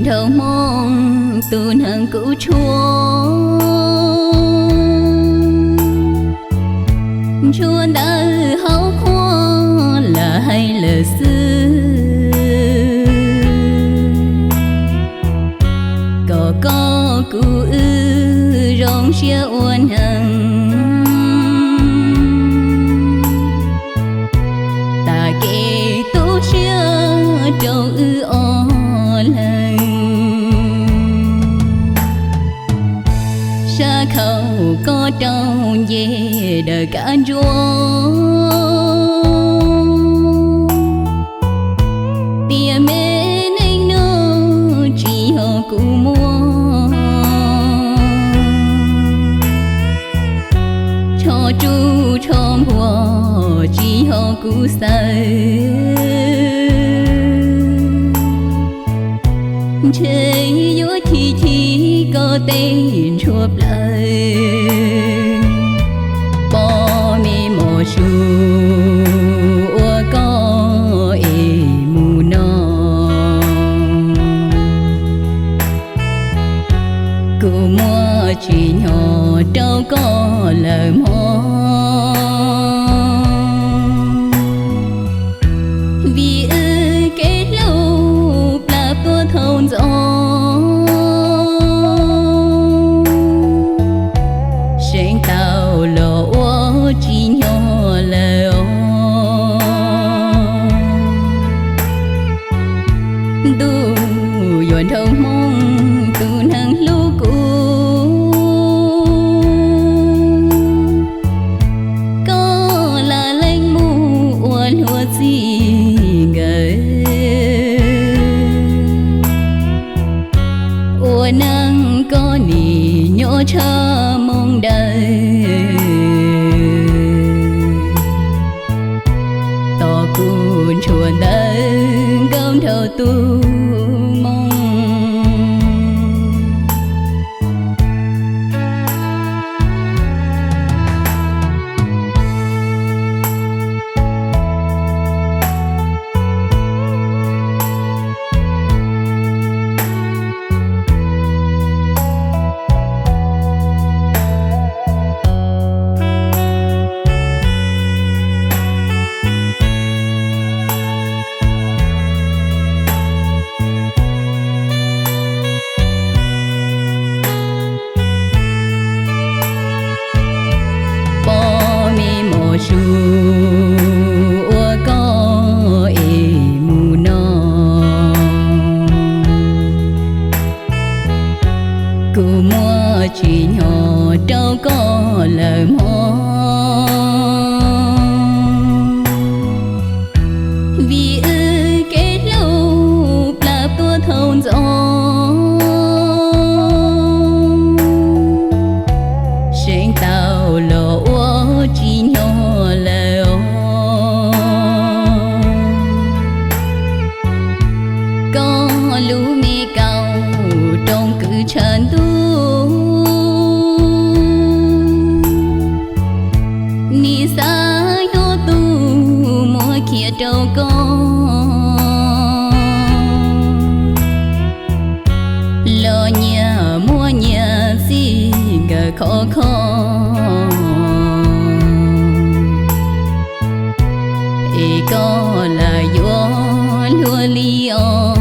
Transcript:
Dhau Hmoob tus neeg kuv tshuav, tshuav ntawm hauv qhua lawm hais lawm xwb. Kom koj kuv wb zoo siab ua neeg, tas kev tu siab rau wb ob leeg. Sab khauj koj rau nce daws kav ntsuab, tiam me neej no tsis yog kuv muaj, tsho tsuj tsho npuag tsis yog kuv xaws. Ntshe yuav chim chim koj tej ntshua plaws, pob me mos su uas koj es mus no. Kuv muaj tsim nyog rau koj lawm mog, vim wb kev hlub plam tuaj thaum ntxov, seev tau los ua tsim nyog lawm os. Ntuj yuav nrhau Hmoob tus neeg hlub kuv, koj lam leej mus ua luag txij nkawm, ua neej koj nim nyob tshaj moo daws, tos kuv ntshua ntawv nkauj nraug tus moo. Pob me mos su uas koj es mus no, kuv muaj tsim nyog rau koj lawm mog, vim wb kev hlub plam tuaj thaum ntxov, seev tau los ua tsim nyog lawm os. Koj lub me kaus rooj kwv tshav ntuj, nim xav yuav tus muab khiav rau koj, los nyias muaj nyias txij nkawm khov kho, es koj lam yuav luag li os.